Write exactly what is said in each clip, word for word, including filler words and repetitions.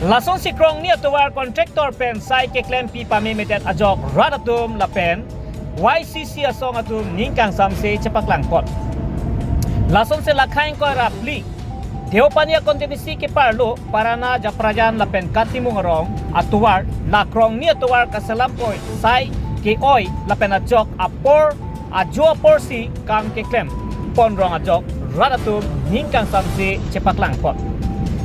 Lasonsi krongni atovar contractor pen sai keklempi pamemedet ajok rat atum lapen Y C C asong atum ning kangsamse chepaklangpon. Lasonsi lakhai ingkoi ra phli Deopani a-constituency keparlo Parana, Japrajan lapen Katimung arong atovar, la krongni atovar kaselam oi sai ke-oi lapen ajok apor ajo aporsi kam keklempon rong ajok rat atum ning kangsamse chepaklangpon.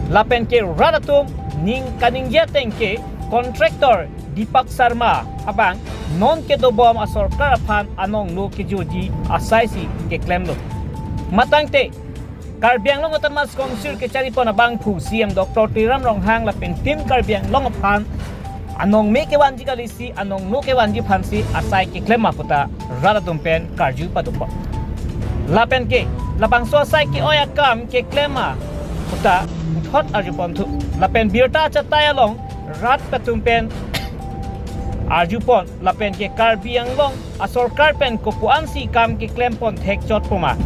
Lapen ke rat atum ning kaningje ateng ke contractor Deepak Sharma abang non kedobom asorkar aphan anongno kejutji asaisi keklemlo. Matangte Karbi Anglong Autonomous Council kecharipon abangphu C E M Doctor Tuliram Ronghang lapen Team Karbi Anglong aphan anong me kevanji kalisi anongno kevanji aphansi asai keklem ma puta rat atum pen karju padopon. Lapen ke labangso asai ke-oi akam keklem ma puta thot arjuponthu. Lapen birta achatai along rat atum pen arjupon lapen ke Karbi Anglong asorkar pen kopuansi kam keklempon thekchotpo ma.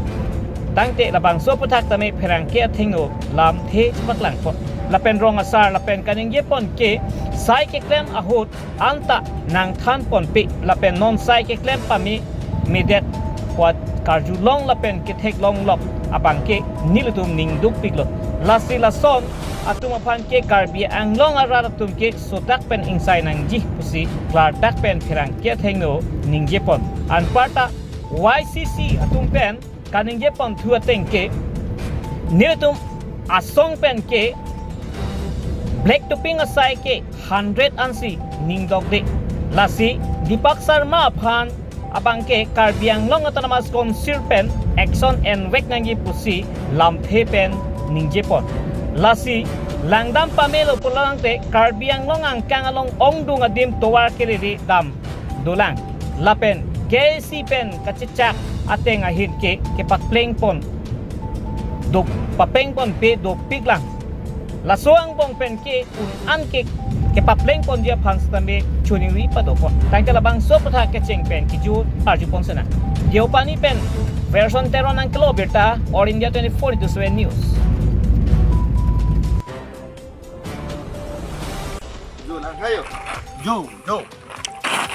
Tangte labangso aputhak tame pherangke athengno lamthe chepaklangpon. Lapen rong asar lapen kaningjepon ke sai keklem ahut anta nangthanponpe lapen non sai keklem pamemedet puat karjulong lapen ketheklonglok abang ke nelitum ning dukpiklo. Lasi lason atum aphan ke Karbi Anglong arat atum ke sodak pen ingsai nangji pusi klardak pen pherangke athengno ningjepon. Anparta Y C C atum pen kaningjeponthu ateng ke nelitum asong pen ke black topping asai ke hundred ansi ningdokde. Lasi Deepak Sharma aphan abang ke Karbi Anglong Autonomous Council pen action envek nangji pusi lamthe pen ningjepon. Lasi langdam pamelo pulangte Karbi Anglong angkang along ongdung adim tovar kerere dam dolang. Lapen K A C pen kachechak ateng ahin ke kepaplengpon dop paplengponpe dopiklang. Laso angbong pen ke un an ke kepaplengponji aphan sitame choningri padopon. Tangte labangso aputhak kecheng pen kejut arjupon sena. Deopani pen Verson Teron nangkelo birta, All India twenty-four into seven News. Jo, lang kayo. Jo, jo.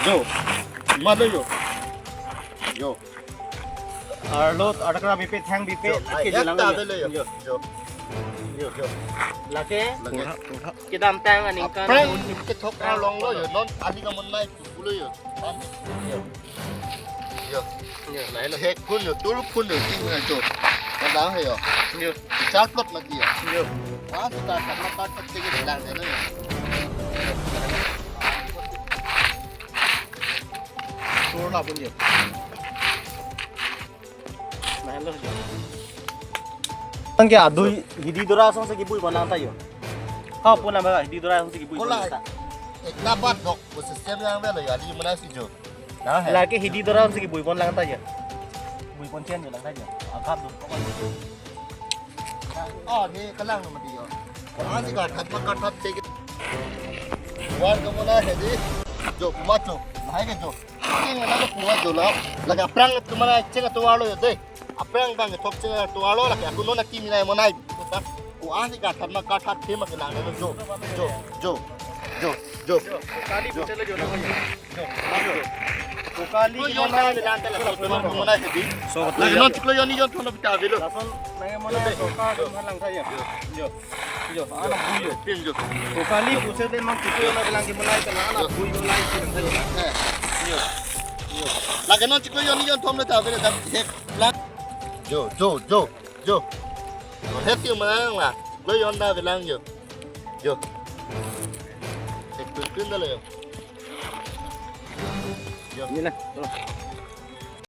Jo. Malo jo. Jo. Arlo, adakra bipe, thang bipe, jo, ake ai, jo lang yak ta jo. Belo jo. Jo. Jo. Jo. Lake? Lake. Pura, pura. Kedamtang aningkan. Aphrang kethok arlong lo jo. Non ani kamonai pulo jo. Jo. Jo. Jo, lain lo. Hek phun jo, tul phun jo, ting na jo. Kadang he jo. Jo. Char plot lagi jo. Jo. Ah, kita karena tak tak tinggi lang de na jo. Sur la phun jo. Lain lo jo. Tangke adui hidi dora asongsi kibuipon lang ta jo. Ha, pun nama hidi dora asongsi kibuipon lang ta. Kolai. Ekta bat dok, bo system yang belo jo, ali mana si jo. Nah, he. Lake hidi dora asongsi kibuipon lang ta jo. Buipon chen jo lang ta jo. Akap do. Oh, ni kalang nama dia. Asi ka that ma ka that che. War ka mona he di. Jo, kuma jo. Lahai ke jo. Ching na ko kuma jo la. Lake aphrang tu mana ching tu war lo jo de. Aphrang bang thok ching tu war lo lake aku nona kimi nai monai. Ko asi ka that ma ka that che ma ke lang jo. Jo, jo. Jo, jo. Kali puchelo jo na ko. Jo. Ko kali ko mona lang ta la ko mona he di. So, lake non chiklo jonni jon thon lo bita avelo. Lason nang mona ko ka ko lang ta jo. Jo. Jo, ana bui jo. Pin jo. Ko kali puchelo non chiklo na lang ke mona ta ana bui mona ke lang ta jo. Eh. Jo. Jo. Lake non chiklo jonni jon thon lo ta avelo ta he lang. Jo, jo, jo. Jo. He ti mang la. Lo yon da bilang jo. Jo. Ek tun tun da lo jo. Jo. Ini lah.